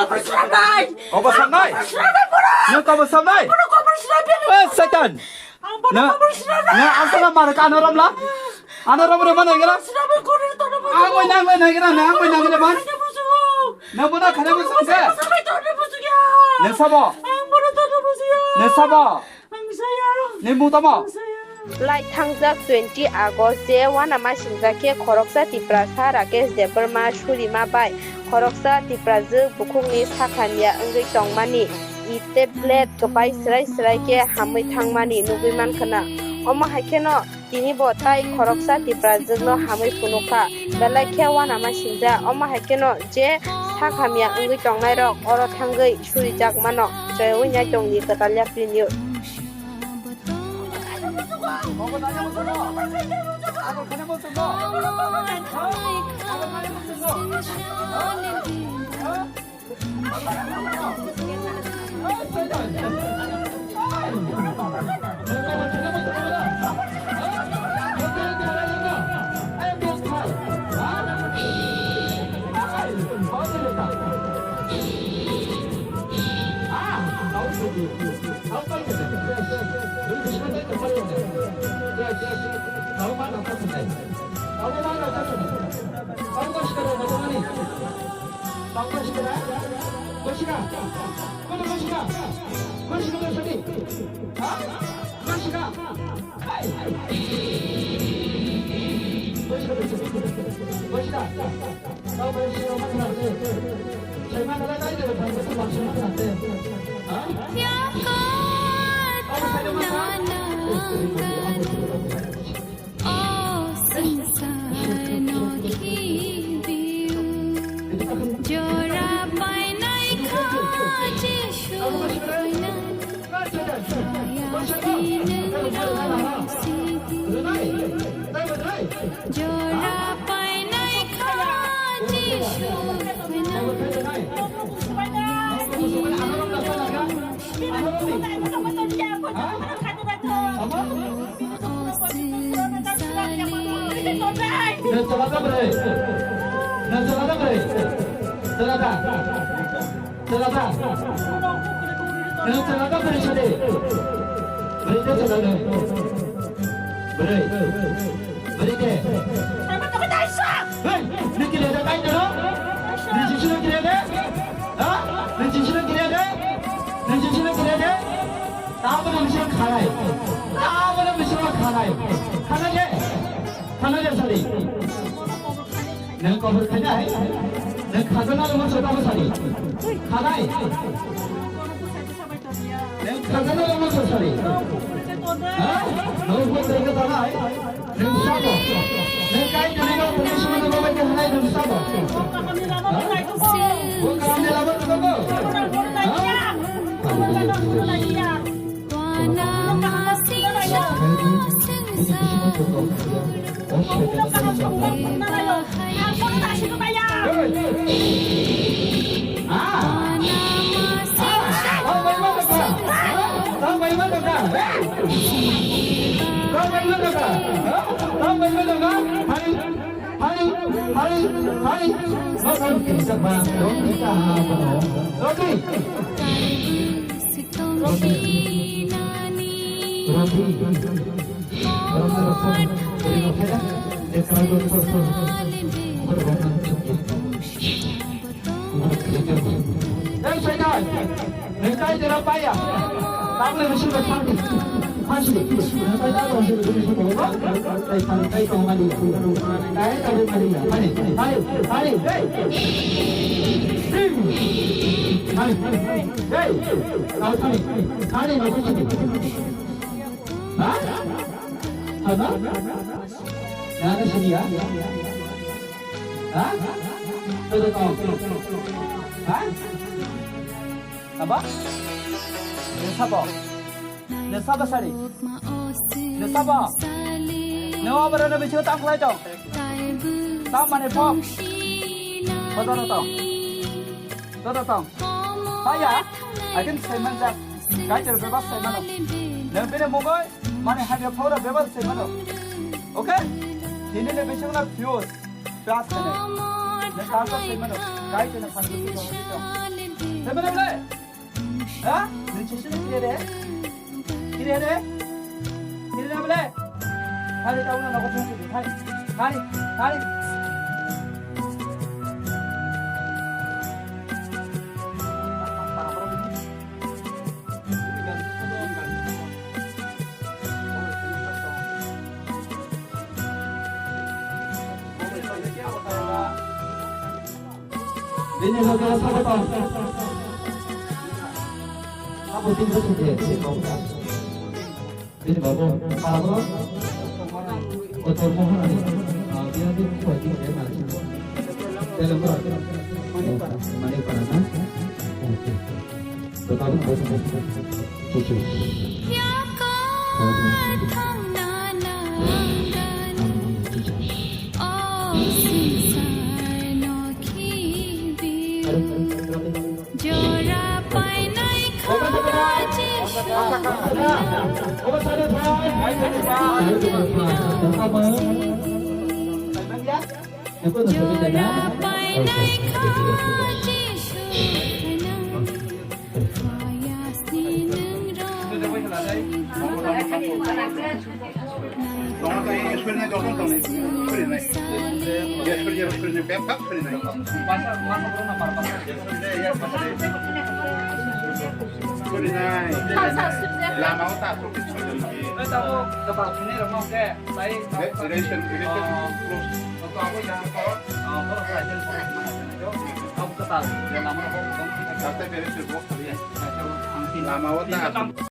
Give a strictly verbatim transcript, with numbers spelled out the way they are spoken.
Kobor swnamnai. Kobor swnamnai? Nang kobor swnamnai? Bono kobor swnamnai. Eh, Satan! Ang bono kobor swnamnai. Nang aswkno mar kha ano romla? Ano rom rwma naigra? Swnamnai kori tono bujo. Ang bai nang bai naigra, nang bai naigra man? Khaina bujo. Nang bono khaina bujo khe? Swnamnai tono bujo ya. Nang sabo? Ang bono tono bujo ya. Nang sabo? Ang saya. Nang mung tamo? Ang saya. Lai thangjak twenty August je uanama singjak khe khoroksa Tiprasa Rakesh Debbarma surima bai khoroksa Tiprajwk bukhukni sakhamya wngwi tongmani, i tablet kwpai swrai swrai khe hamwi thangmani nugwi mankha na. Omo hai kheno tini bo tai khoroksa Tiprajwkno hamwi phunukha, belai khe uanama singjak. Omo hai kheno je sakhamya wngwi tongnairok oro thangwi surijak mano. Joywi nai tongdi Kwtal Yapri News. Jora painai kha Jisu khaina. Jora painai kha Jisu khaina. Nang chala da bre? Nang chala da bre? Chala da. Chala da. Nang chala da bre sade. Bre de chala da. Bre. Bre de. Hey, nang kile da kai da ro? Nang jisino kile de? Ha? Nang jisino kile de? Nang jisino kile de? Tamo nang jisino khalai. Tamo nang jisino khalai. Khalai de. Khalai de sadi. Nang kobor khainai. Nang khajana lo mo chota mo sadi. Khalai. Nang khajana lo mo chota sadi. Ha? Nang ko tengka tanai. Nang sabo. Nang kai tengka tanai sabo. Nang sabo. Ha? Bo kahamni lama tongkha. Ha? Hari, hari, hari. Roti. Roti. Hey, Saidan! Nang kai jera paya. Tabule bisingo thanti. Thanti. Nang kai tabule bisingo thanti. Kai thanti, kai tongmani. Kai tabule mani. Thani, thani, thani. Hey. Thani. Hey. Thani. Thani, thani. Ha? Hana? Nana sini ya? Ha? Todo tong. Ha? Apa? Nesa apa? Nesa apa sari? Nesa apa? Nesa apa rana bicho tang lai tong. Tang mane pok. Todo tong. Todo tong. Saya, akin semen jak. Kai ter bebas semen. Nang bini mugoi. Mane hanya phora bebal se mano. Okay? Tini le bising na fuse. Plus kene. Ne kasa se mano. Kai kene phan se mano. Hei, bole, bole. Ha? Nung sisi ni kiri de? Kiri de? Kiri de, bole? Hari tahu na, nogo sung sisi. Hari, hari, hari. Bini loge sabo tong. Abo tin bosong de se kok ta. Bini babu para bro. Kotor mohon ani. Ah, dia di koi di de na. Dalam bro. Mani para na. Oke. Betul, betul, betul. Cucu. Jora painai kha Jisu khna. Ayasni nung rok. Lama o ta asuk. Ration, ration. Lama o ta.